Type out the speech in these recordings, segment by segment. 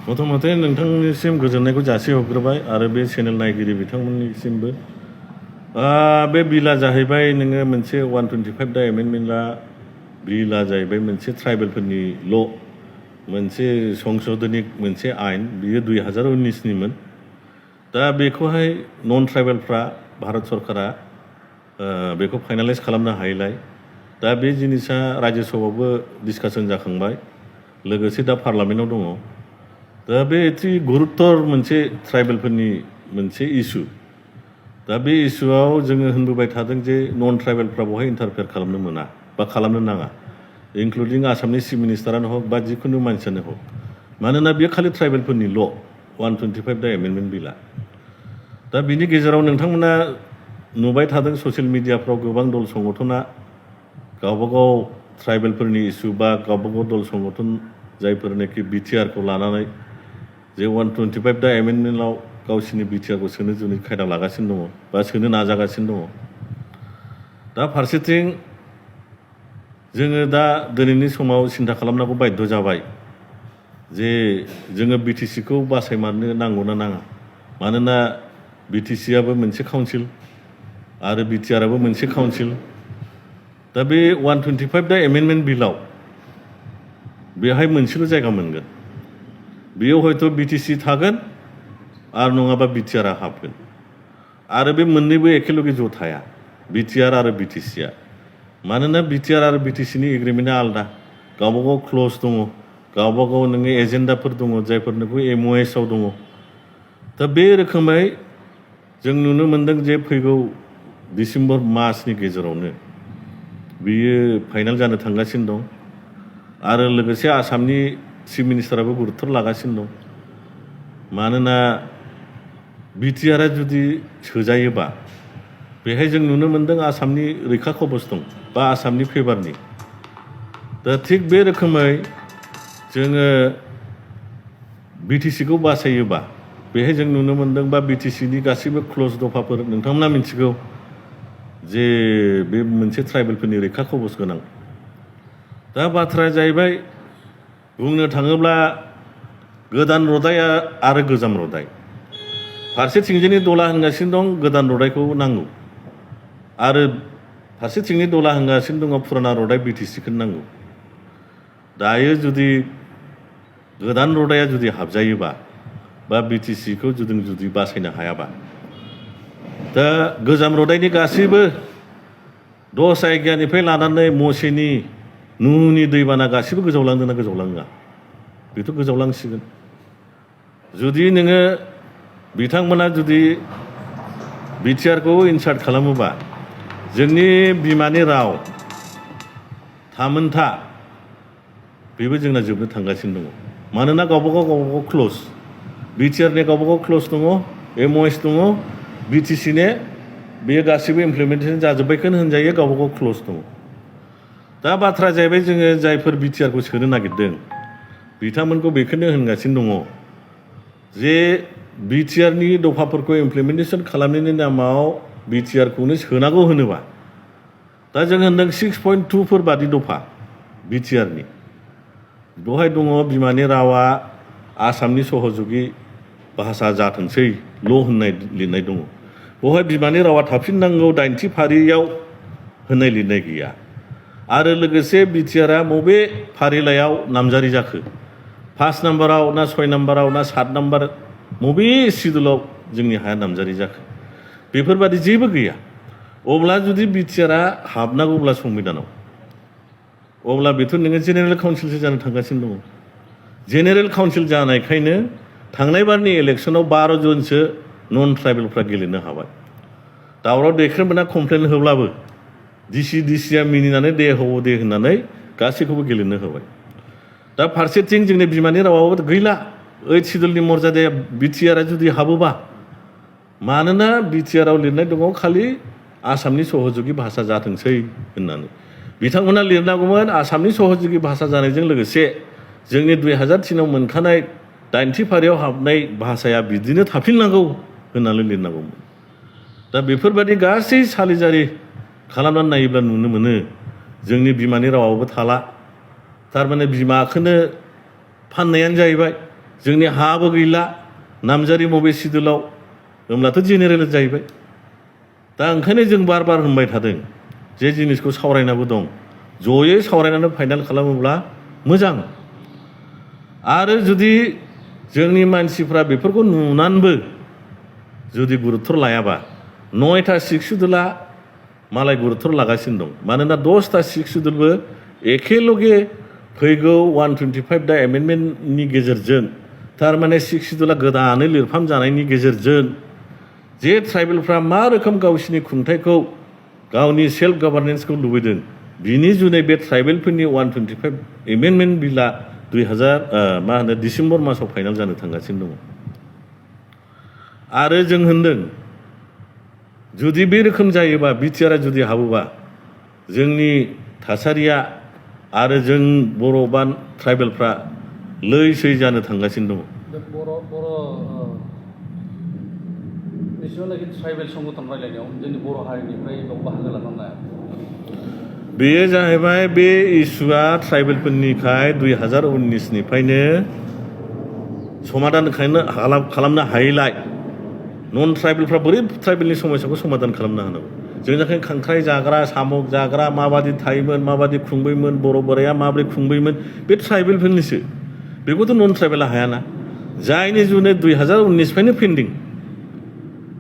मथामथि नोंथांनिसिम गोजोननायखौ जासिहरग्रोबाय आरो बे चेनेल नायगिरि बिथांमोननिसिमबो बे बिला जाहैबाय नोङो मोनसे 125 दा एमेन्डमेन्टआ बिला जाहैबाय मोनसे ट्राइबेलफोरनिल' मोनसे संशोधनिक मोनसे आयेन बियो 2019निमोन दा बेखौहाय नन ट्राइबेलफ्रा भारत सरकारा बेखौ फाइनालाइज खालामनो हायैलाय दा बे जिनिसा राज्य सभायावबो डिसकासन जाखांबाय लोगोसे दा पार्लामेन्टआव दङ दा बे एसे गुरुत्तर मोनसे ट्राइबेलफोरनि मोनसे इस्यु दा बे इस्युआव जोङो होनबोबाय थादों जे नन ट्राइबेलफ्रा बेवहाय इन्टारफेयार खालामनो मोना बा खालामनो नाङा इनक्लुडिं आसामनि चिफ मिनिस्टारानो हक बा जिखुनु मानसियानो हक मानोना बेयो खालि ट्राइबेलफोरनिल' 125 दा एमेन्डमेन्ट बिला दा बिनि गेजेराव नोंथांमोना नुबाय थादों ससियेल मिडियाफ्राव गोबां दल संगठना गावबागाव ट्राइबेलफोरनि इस्यु बा गावबागाव दल संगठन जायफोरनाखि बिटिआरखौ लानानै जे 125 दा एमेन्डमेन्टआव गावसिनि बिटिआरखौ सोनो जोंनि खायदा लागासिनो दङ बा सोनो नाजागासिनो दङ दा फारसेथिं जोङो दा दिनैनि समाव सिन्था खालामनांगौ बाध्य जाबाय जे जोङो बिटिसिखौ बासायमारनो नांगौना नाङा मानोना बिटिसिआबो मोनसे काउन्सिल आरो बिटिआरआबो मोनसे काउन्सिल दा बे 125 दा एमेन्डमेन्ट बिलाव बेहाय मोनसेल' जायगा मोनगोन बेयाव हयथ' बिटिसि थागोन आरो नङाबा बिटिआरआ हाबगोन आरो बे मोननैबो एखेलगे ज' थाया बिटिआर आरो बिटिसिआ मानोना बिटिआर आरो बिटिसिनि एग्रिमेन्टआ आलादा गावबागाव क्लज दङ गावबागाव नोङो एजेन्डाफोर दङ जायफोरनोखौ MOSआव दङ दा बे रोखोमै जों नुनो मोन्दों जे फैगौ डिसेम्बर मासनि गेजेरावनो बियो फाइनाल जानो थांगासिनो दं आरो लोगोसे आसामनि चिफ मिनिस्टाराबो गुरुत्त लागासिनो दं मानोना बिटिआरआ जुदि सोजायोबा बेहाय जों नुनो मोन्दों आसामनि रैखा कबच दं बा आसामनि फेभारनि दा थिग बे रोखोमै जोङो बिटिसिखौ बासायोबा बेहाय जों नुनो मोन्दों बा बिटिसिनि गासैबो क्लज दफाफोर नोंथांमोना मिथिगौ जे बे मोनसे ट्राइबेलफोरनि रैखा कबच गोनां दा बाथ्राया जाहैबाय बुंनो थाङोब्ला गोदान रदाय आरो गोजाम रदाय फारसेथिंजायनि दला होनगासिनो दं गोदान रदायखौ नांगौ आरो फारसेथिंनि दला होनगासिनो दङ फुराना रदाय बिटिसिखौ नांगौ दायो जुदि गोदान रदाया जुदि हाबजायोबा बा बिटिसिखौ जुदि बासायनो हायाबा दा गोजाम रदायनि गासैबो 10 जायगानिफ्राय लानानै मसेनि नुहुनि दैबाना गासैबो गोजावलांदोंना गोजावलाङा बेथ' गोजावलांसिगोन जुदि नोङो बिथांमोना जुदि बिटिआरखौ इनसार्ट खालामोबा जोंनि बिमानि राव थामोनथा बेबो जोंना जोबनो थांगासिनो दङ मानोना गावबागाव क्लज बिटिआरनि गावबागाव क्लज दङ MOS दङ बिटिसिने बेयो गासैबो इमप्लिमेन्टेसन जाजोब्बायखौनो होनजायो गावबागाव क्लज दङ दा बाथ्रा जाहैबाय जोङो जायफोर बिटिआरखौ सोनो नागिरदों बिथांमोनखौ बेखौनो होनगासिनो दङ जे बिटिआरनि दफाफोरखौ इमप्लिमेन्टेसन खालामनायनि नामाव बिटिआरखौनो सोनांगौ होनोबा दा जों होनदों 6.2 फोर बादि दफा बिटिआरनि बेवहाय दङ बिमानि रावा आसामनि सहजुगि भाषा जाथोंसैल' होननाय लिरनाय दङ बेवहाय बिमानि रावा थाफिननांगौ 8थि फारियाव होननाय लिरनाय गैया आरो लोगोसे बिटिआरआ बबे फारिलाइयाव नामजारि जाखो 5 नाम्बाराव ना 6 नाम्बाराव ना 7 नाम्बार बबे सिडुलाव जोंनि हाया नामजारि जाखो बेफोरबादि जेबो गैया अब्ला जुदि बिटिआरआ हाबनांगौब्ला संबिधानाव अब्ला बेथ' नोङो जेनेरेल काउन्सिलसो जानो थांगासिनो दङ जेनेरेल काउन्सिल जानायखायनो थांनाय बारनि इलेक्सनाव 12 जनसो नन ट्राइबेलफ्रा गेलेनो हाबाय दावराव देख्रेबना कमप्लेन होब्लाबो डिसिआ मिनिनानै दे होननानै गासैखौबो गेलेनो होबाय दा फारसेथिं जोंनि बिमानि रावाबो गैला 8 सिडुलनि मर्यादाया बिटिआरआ जुदि हाबोबा मानोना बिटिआरआव लिरनाय दङ खालि आसामनि सहजुगि भाषा जाथोंसै होननानै बिथांमोना लिरनांगौमोन आसामनि सहजुगि भाषा जानायजों लोगोसे जोंनि 2003आव मोनखानाय 8थि फारियाव हाबनाय भाषाया बिदिनो थाफिननांगौ होननानै लिरनांगौमोन दा बेफोरबादि गासै सालिजारि खालामनानै नायोब्ला नुनो मोनो जोंनि बिमानि रावाबो थाला थारमाने बिमाखौनो फाननायानो जाहैबाय जोंनि हाबो गैला नामजारि बबे सिडुलाव होमब्लाथ' जेनेरेल जाहैबाय दा ओंखायनो जों बार बार होनबाय थादों जे जिनिसखौ सावरायनांगौ दं जयै सावरायनानै फाइनाल खालामोब्ला मोजां आरो जुदि जोंनि मानसिफ्रा बेफोरखौ नुनानैबो जुदि गुरुत्थ लायाबा 9टा सिक्स सिडुला मालाय गुरुत्थ लागासिनो दं मानोना 10टा सिक्स सिडुलबो एखेलगे फैगौ 125 दा एमेन्डमेन्टनि गेजेरजों थारमाने सिक्स सिडुला गोदानै लिरफाम जानायनि गेजेरजों जे ट्राइबेलफ्रा मा रोखोम गावसिनि खुंथायखौ गावनि सेल्फ गभार्नेन्सखौ लुबैदों बिनि जुनै बे ट्राइबेलफोरनि 125 एमेन्डमेन्ट बिला 2000 डिसेम्बर मासाव फाइनाल जानो थांगासिनो दङ आरो जों होनदों जुदि बे रोखोम जायोबा बिटिआरआ जुदि हाबोबा जोंनि थासारिया आरो जों बर' बा ट्राइबेलफ्रा लैसै जानो थांगासिनो दङ बेसेबांनाखि ट्राइबेल संगठन रायलायनायाव जोंनि बर' हारिनिफ्राय बाहागो लानांनाय बेयो जाहैबाय बे इस्युआ ट्राइबेलफोरनिखाय 2019निफ्रायनो समाधान खालामनो हायैलाय नन ट्राइबेलफ्रा बोरै ट्राइबेलनि समस्याखौ समाधान खालामनो हानांगौ जोंनि थाखाय खांख्राइ जाग्रा साम' जाग्रा माबादि थायोमोन माबादि खुंबोयोमोन बर' बोराया माबोरै खुंबोयोमोन बे ट्राइबेलफोरनिसो बेखौथ' नन ट्राइबेला हायाना जायनि जुनै 2019निफ्रायनो पेन्डिं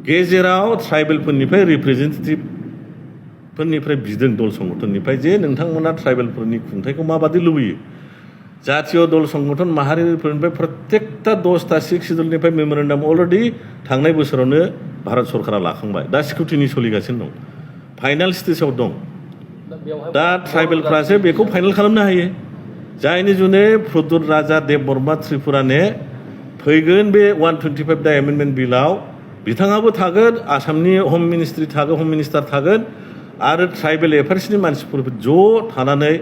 गेजेराव ट्राइबेलफोरनिफ्राय रिप्रेजेन्टेटिभफोरनिफ्राय बिदों दल संगठननिफ्राय जे नोंथांमोना ट्राइबेलफोरनि खुंथायखौ माबादि लुबैयो जातीय दल संगठन माहारिफोरनिफ्राय प्रत्येकता 10टा सिक्स सिडुलनिफ्राय मेम'रेन्डाम अलरेडि थांनाय बोसोरावनो भारत सरकारा लाखांबाय दा स्क्रुटिनि सोलिगासिनो दं फाइनाल स्टेजाव दं दा ट्राइबेलफ्रासो बेखौ फाइनाल खालामनो हायो जायनि जुनै प्रदुर राजा देब बर्मा त्रिपुराने फैगोन बे 125 दा एमेन्डमेन्ट बिलाव बिथाङाबो थागोन आसामनि हम मिनिस्ट्रि थागोन हम मिनिस्टार थागोन आरो ट्राइबेल एफेयार्सनि मानसिफोर ज' थानानै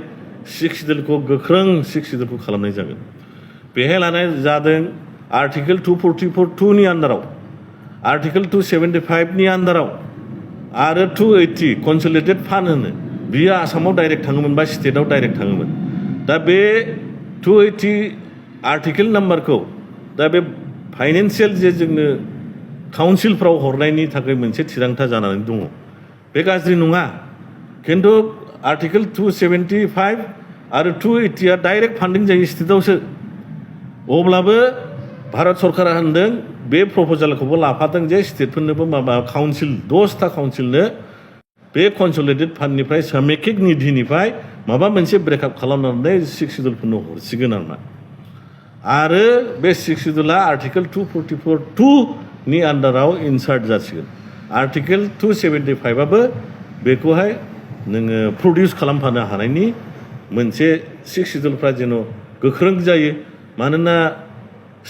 सिक्स सिडुलखौ गोख्रों सिक्स सिडुलखौ खालामनाय जागोन बेहाय लानाय जादों आर्टिकेल 244(2) आन्दाराव आर्टिकेल 275 आन्दाराव आरो 280 कनसोलिडेटेड फान्ड होनो बियो आसामाव डाइरेक्ट थाङोमोन बा स्टेटआव डाइरेक्ट थाङोमोन दा बे 280 आर्टिकेल नाम्बारखौ दा बे फाइनेन्सियेल जे जोंनो काउन्सिलफ्राव हरनायनि थाखाय मोनसे थिरांथा जानानै दङ बे गाज्रि नङा खिन्थु आर्टिकेल 275 आरो 280 डाइरेक्ट फान्डिं जायो स्टेटआवसो अब्लाबो भारत सरकारा होनदों बे प्रप'जालखौबो लाफादों जे स्टेटफोरनोबो माबा काउन्सिल 10टा काउन्सिलनो बे कनसोलिडेटेड फान्डनिफ्राय सामेकिक निधिनिफ्राय माबा मोनसे ब्रेकआप खालामनानै सिक्स सिडुलफोरनो हरसिगोन आरो बे सिक्स सिडुला आर्टिकेल 244(2) आन्दाराव इनसार्ट जासिगोन आर्टिकेल 275आबो बेखौहाय नोङो प्रडिउस खालामफानो हानायनि मोनसे सिक्स सिडुलफ्रा जेन' गोख्रों जायो मानोना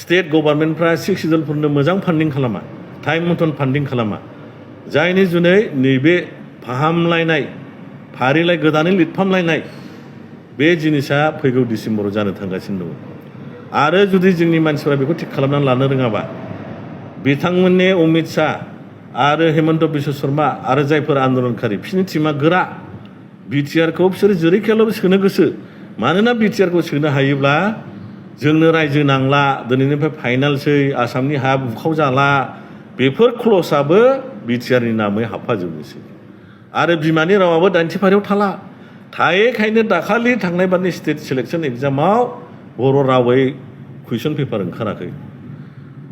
स्टेट गभर्नमेन्टफ्रा सिक्स सिडुलफोरनो मोजां फान्डिं खालामा टाइम मटन फान्डिं खालामा जायनि जुनै नैबे फाहामलायनाय फारिलाइ गोदानै लिरफामलायनाय बे जिनिसा फैगौ डिसेम्बराव जानो थांगासिनो दङ आरो जुदि जोंनि मानसिफ्रा बेखौ थिग खालामनानै लानो रोङाबा बिथांमोननि अमित शाह आरो हेमन्त बिश्व शर्मा आरो जायफोर आन्दलनकारि बिसोरनि टिमा गोरा बिटिआरखौ बिसोरो जेरैखियावबो सोनो गोसो मानोना बिटिआरखौ सोनो हायोब्ला जोंनो रायजो नांला दिनैनिफ्राय फाइनालसै आसामनि हा बुखावजाला बेफोर क्ल'जआबो बिटिआरनि नामै हाबफाजोबनोसै आरो बिमानि रावाबो दाइनथि फारियाव थाला थायैखायनो दाखालि थांनाय बारनि स्टेट सिलेक्सन एग्जामाव बर' रावै कुइसन पेपार ओंखाराखै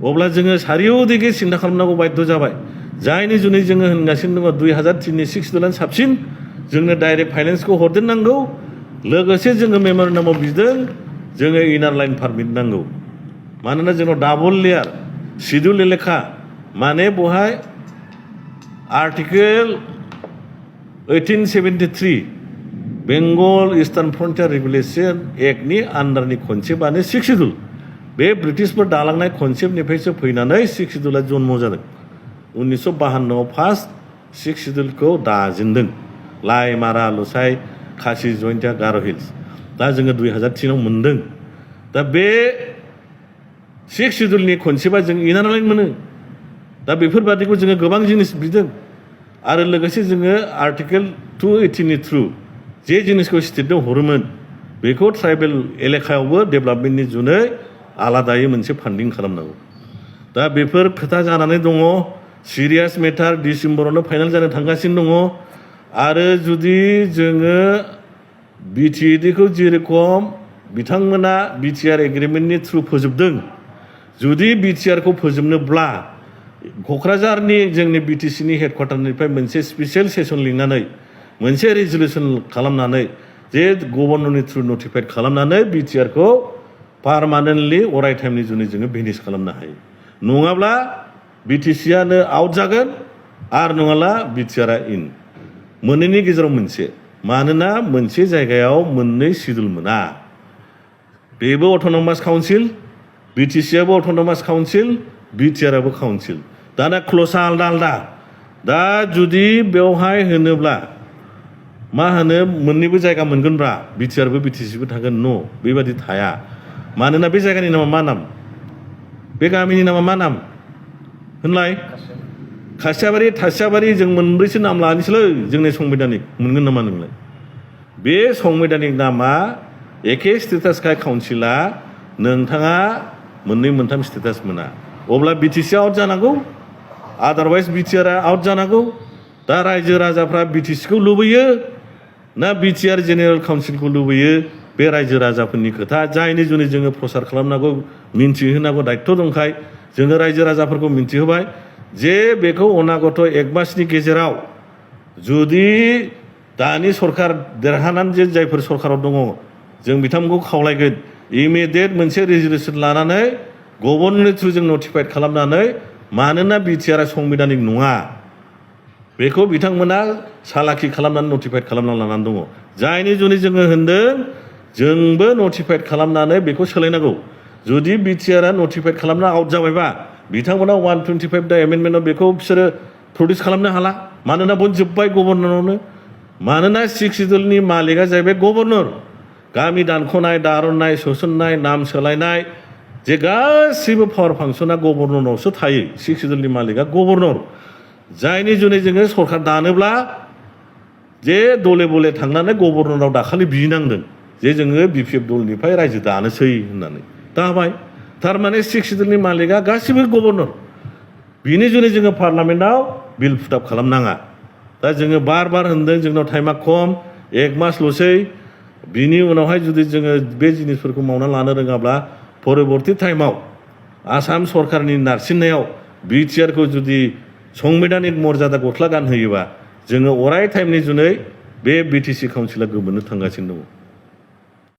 अब्ला जोङो सारिय'दिगे सिन्था खालामनांगौ बाध्य जाबाय जायनि जुनै जोङो होनगासिनो दङ 2003नि सिक्स सिडुलानो साबसिन जोंनो डाइरेक्ट फाइनेन्सखौ हरदेरनांगौ लोगोसे जोङो मेम'रेन्डामाव बिदों जोङो इनार लाइन पारमिट नांगौ मानोना जोंनाव डाबल लेयार सिडुल एलेखा माने बहाय article 1873 Bengal eastern frontier regulation एक्टनि आन्डारनि कनसेप्टआनो सिक्स सिडुल बे ब्रिटिशफोर दालांनाय कनसेप्टनिफ्रायसो फैनानै सिक्स सिडुला जन्म जादों 1952आव फार्स्ट सिक्स सिडुलखौ दाजेनदों लाइ मारा लुसाइ खासि जयन्तिया गार' हिल्स दा जोङो 2003आव मोनदों दा बे सिक्स सिडुलनि कनसेप्टआ जों इनार लाइन मोनो दा बेफोरबादिखौ जोङो गोबां जिनिस बिदों आरो लोगोसे जोङो आर्टिकेल 280नि थ्रु जे जिनिसखौ स्टेटनो हरोमोन बेखौ ट्राइबेल एलेखायावबो डेभेलपमेन्टनि जुनै आलादायै मोनसे फान्डिं खालामनांगौ दा बेफोर खोथा जानानै दङ सिरियास मेटार डिसेम्बरावनो फाइनाल जानो थांगासिनो दङ आरो जुदि जोङो बिटिएडिखौ जेरेखम बिथांमोना बिटिआर एग्रिमेन्टनि थ्रु फोजोबदों जुदि बिटिआरखौ फोजोबनोब्ला क'क्राझारनि जोंनि बिटिसिनि हेडक्वार्टारनिफ्राय मोनसे स्पेसियेल सेसन लिंनानै मोनसे रेजुलेसन खालामनानै जे गभर्नरनि थ्रु नटिफाइड खालामनानै बिटिआरखौ पार्मानेन्टलि अराय टाइमनि जुनै जोङो भेनिस खालामनो हायो नङाब्ला बिटिसिआनो आउट जागोन आरो नङाब्ला बिटिआरआ इन मोननैनि गेजेराव मोनसे मानोना मोनसे जायगायाव मोननै सिडुल मोना बेबो अट'नमास काउन्सिल बिटिसिआबो अट'नमास काउन्सिल बिटिआरआबो काउन्सिल दाना क्ल'सआ आलदा आलदा दा जुदि बेवहाय होनोब्ला मा होनो मोननैबो जायगा मोनगोनब्रा बिटिआरबो बिटिसिबो थागोन न' बेबादि थाया मानोना बे जायगानि नामा मा नाम बे गामिनि नामा मा नाम होनलाय खासियाबारि थासियाबारि जों मोनब्रैसो नाम लानोसैलै जोंनि संबिधानिक मोनगोन नामा नोंलाय बे संबिधानिक नामा एखे स्टेटासखाय काउन्सिला नोंथाङा मोननै मोनथाम स्टेटास मोना अब्ला बिटिसिआ आउट जानांगौ आदारवाइज बिटिआरआ आउट जानांगौ दा रायजो राजाफ्रा बिटिसिखौ लुबैयो ना बिटिआर जेनेरेल काउन्सिलखौ लुबैयो बे रायजो राजाफोरनि खोथा जायनि जुनै जोङो प्रसार खालामनांगौ मिन्थिहोनांगौ दायित्व दंखाय जोङो रायजो राजाफोरखौ मिन्थिहोबाय जे बेखौ अनागत 1 मासनि गेजेराव जुदि दानि सरकार देरहानानै जे जायफोर सरकाराव दङ जों बिथांमोनखौ खावलायगोन इमिडियेट मोनसे रेजुलेसन लानानै गभर्नरनि थ्रु जों नटिफाइड खालामनानै मानोना बिटिआरआ संबिधानिक नङा बेखौ बिथांमोना सालाखि खालामनानै नटिफाइड खालामना लानानै दङ जायनि जुनै जोङो होनदों जोंबो नटिफाइड खालामनानै बेखौ सोलायनांगौ जुदि बिटिआरआ नटिफाइड खालामना आउट जाबायबा बिथांमोना 125 दा एमेन्डमेन्टआव बेखौ बिसोरो प्रडिउस खालामनो हाला मानोना जोब्बाय गभर्नरावनो मानोना 6 सिडुलनि मालिकआ जाहैबाय गभर्नर गामि दानख'नाय दारननाय सोसननाय नाम सोलायनाय जे गासैबो पावार फांसना गभर्नरनावसो थायो 6 सिडुलनि मालिकआ गभर्नर जायनि जुनै जोङो सरकार दानोब्ला जे दले बले थांनानै गभर्नरनाव दाखालि बिनांदों जे जोङो बिपिएफ दलनिफ्राय रायजो दानोसै होननानै दाबाय थारमाने 6 सिडुलनि मालिकआ गासिबो गभर्नर बिनि जुनै जोङो पार्लामेन्टआव बिल फुटाब खालामनाङा दा जोङो बार होनदों जोंनाव टाइमा खम 1 मासल'सै बिनि उनावहाय जुदि जोङो बे जिनिसफोरखौ मावना लानो रोङाब्ला परबर्ती टाइमाव आसाम सरकारनि नारसिननायाव बिटिआरखौ जुदि संबिधानिक मर्यादा गस्ला गानहोयोबा जोङो अराय टाइमनि जुनै बे बिटिसि काउन्सिला गोमोरनो थांगासिनो दङ